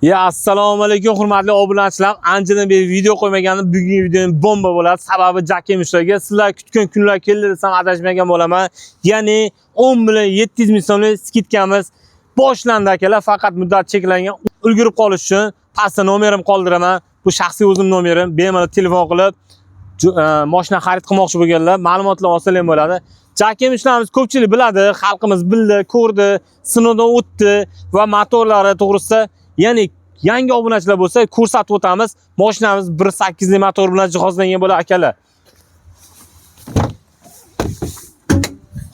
Ya assalomu alaykum hurmatli obunachilar. Anchadan beri video qo'ymagandim. Bugungi videom bomba bo'ladi. Sababi Jakemishlarga sizlar kutgan kunlar keldi desam adashmagan bo'laman. Ya'ni 10 million 700 ming so'mlik скидка miz boshlandi akalar. Faqat muddat cheklangan. Ulgurib qolish uchun pastda nomerim qoldiraman. Bu shaxsiy o'zim nomerim. Bemalol telefon qilib mashina xarid qilmoqchi bo'lganlar ma'lumotlar olsalar ham bo'ladi. Jakemishlarimiz ko'pchilik biladi, xalqimiz bildi, ko'rdi, sinovdan o'tdi va motorlari to'g'risida, ya'ni yangi obunachilar bo'lsa ko'rsatib o'tamiz. Mashinamiz 1.8 li motor bilan jihozlangan bo'ladi akalar.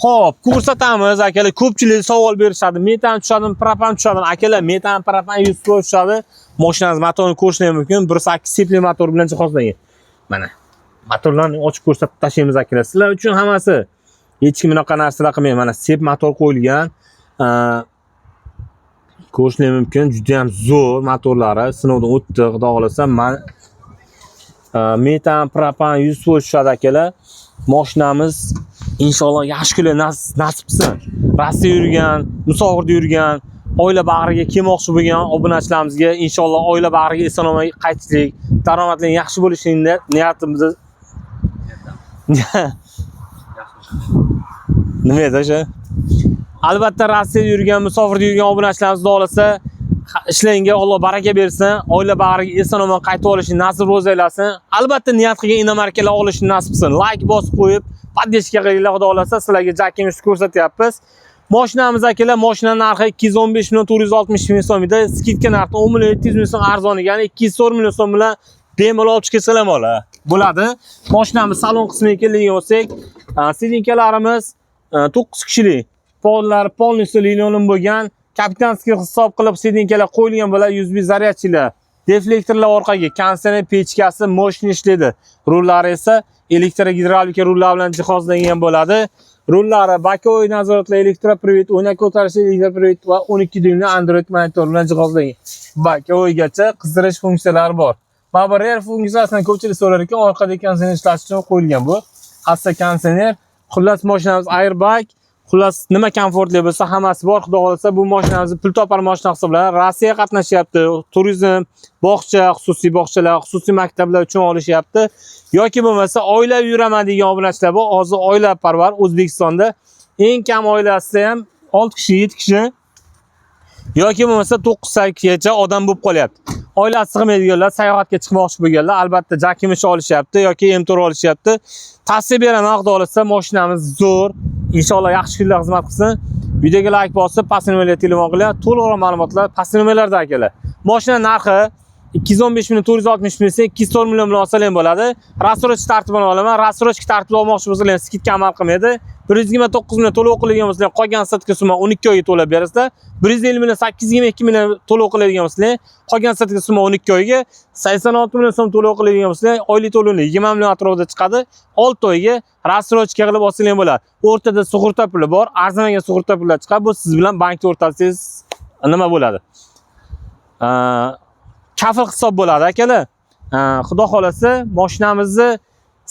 Xo'p, ko'rsatamiz akalar. Ko'pchilik savol berishadi. Metan tushadimi, propan tushadimi? Akalar, metan, propan 100% tushadi. Mashinamiz motorini ko'rishlar mumkin. 1.8 sepli motor bilan jihozlangan. Mana. Motorlarni ochib ko'rsatib tashlaymiz akalar. Sizlar uchun hammasi. Hech kim bunaqa narsalar qilmaydi. Mana sep motor qo'yilgan. Ko'rishlar mumkin. Juda ham zo'r motorlari. Sinovdan o'tdi, xudo xohlasa. Man metan, propan 100% tushadi akalar. Mashinamiz inshaalloh yaxshi kunlar nasib qilsin. Rossiya yurgan, musofirda yurgan, oila bag'riga kelmoqchi bo'lgan obunachilarimizga inshaalloh oila bag'riga eson-omon qaytishlik, daromadli yaxshi bo'lishini niyatimiz. Nima edi o'sha? Albatta Rossiyada yurgan, musofirda yurgan obunachilarimiz xudo xohlasa ishlaringga Alloh baraka bersin, oila bag'riga eson-omon qaytib olishni nasib ro'za aylasin. Albatta niyat qilgan inomarkalar olishni nasib qilsin. Like bosib qo'yib, поддержка qilinglar, xudo xohlasa sizlarga Jakemishni ko'rsatyapmiz. Mashinamiz akalar, mashina narxi 215 million 460 ming so'm edi. Скидка narxi 10 million 700 ming so'm arzon, ya'ni 204 million so'm bilan bemalol olib chiqsalar bo'ladi. Mashinamiz salon qismiga keladigan bo'lsak, сиденья larimiz 9 kishilik. Pollar полностью linoleum bo'lgan, капитанский hisob qilib сиденья lar qo'yilgan bo'ladi, USB зарядчик lar, deflektorlar orqaga, konditsioner pechkasi мощный ishlaydi. Rullari esa elektrogidravlika rullar bilan jihozlangan bo'ladi. Rullari боковой nazoratli электропривод, o'ynak ko'tarish электропривод va 12 dyumli Android monitor bilan jihozlangan. Боковой gacha qizdirish funksiyalari bor. Mana bu rear funksiyasini ko'pchilik so'rar ekan, orqada konditsioner ishlash uchun qo'yilgan bu. Hassa konditsioner, xullas mashinamiz airbag, xullas nima komfortli bo'lsa hammasi bor. Xudo xohlasa bu mashinamizni pul topar mashina hisoblanadi. Rossiya qatnashyapti, turizm, bog'cha, xususiy bog'chalar, xususiy maktablar uchun olishyapti. Yoki bo'lmasa oilaviy yuraman degan obunachilar bor. Hozir oilaparvar O'zbekistonda eng kam oilasida ham 6 kishi, 7 kishi yoki bo'lmasa 9 gacha odam bo'lib qolyapti. Oilasi sig'maydiganlar, sayohatga chiqmoqchi bo'lganlar albatta Jakimish olishyapti yoki M4 olishyapti. Tavsiya beraman, xudo xohlasa mashinamiz zo'r. Inshaalloh yaxshi kunlar xizmat qilsin. Videoga like bosib, past nomerga telefon qilinglar. To'liqroq ma'lumotlar past nomerlarda akalar. Mashina narxi 215 million 460 ming so'm, 204 million bilan olsalar ham bo'ladi. Рассрочка tartibini olaman. Рассрочка tartibida olmoqchi bo'lsalar ham скидка amal qilmaydi. 129 million to'lov qiladigan bo'lsalar, qolgan остатка summa 12 oyga to'lab berasizlar. 150 million 822 million to'lov qiladigan bo'lsalar, qolgan остатка summa 12 oyga 86 million so'm to'lov qiladigan bo'lsalar, oylik to'lovni 20 million atrofida chiqadi. 6 oyga рассрочка qilib olsalar ham bo'ladi. O'rtada sug'urta puli bor, arzimagan sug'urta pullar chiqadi. Bu siz bilan bankda o'rtasingiz nima bo'ladi? Kafil hisob bo'ladi akalar. Xudo xohlasa mashinamizni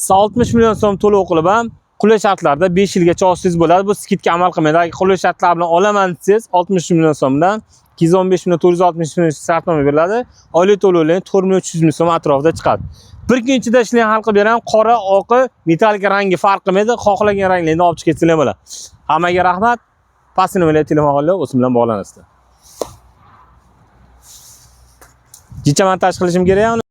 60 million so'm to'lov qilib ham qulay shartlarda 5 yilgacha olsangiz bo'ladi. Bu скидка amal qilmaydi. Agar qulay shartlar bilan olaman desangiz 60 million so'mdan 215 million 460 ming shartnoma beriladi. Oylik to'lovlar 4 million 300 ming so'm atrofida chiqadi. Bir kun ichida ishlarni hal qilib beraman. Qora, oqi, metallika rangi farq qilmaydi. Xohlagan ranglarni olib chiqib ketsanglar bo'ladi. Hammaga rahmat. Pastki nomerga telefon qilib, o'zim bilan bog'lanasizlar. Jicha montaj qilishim kerak.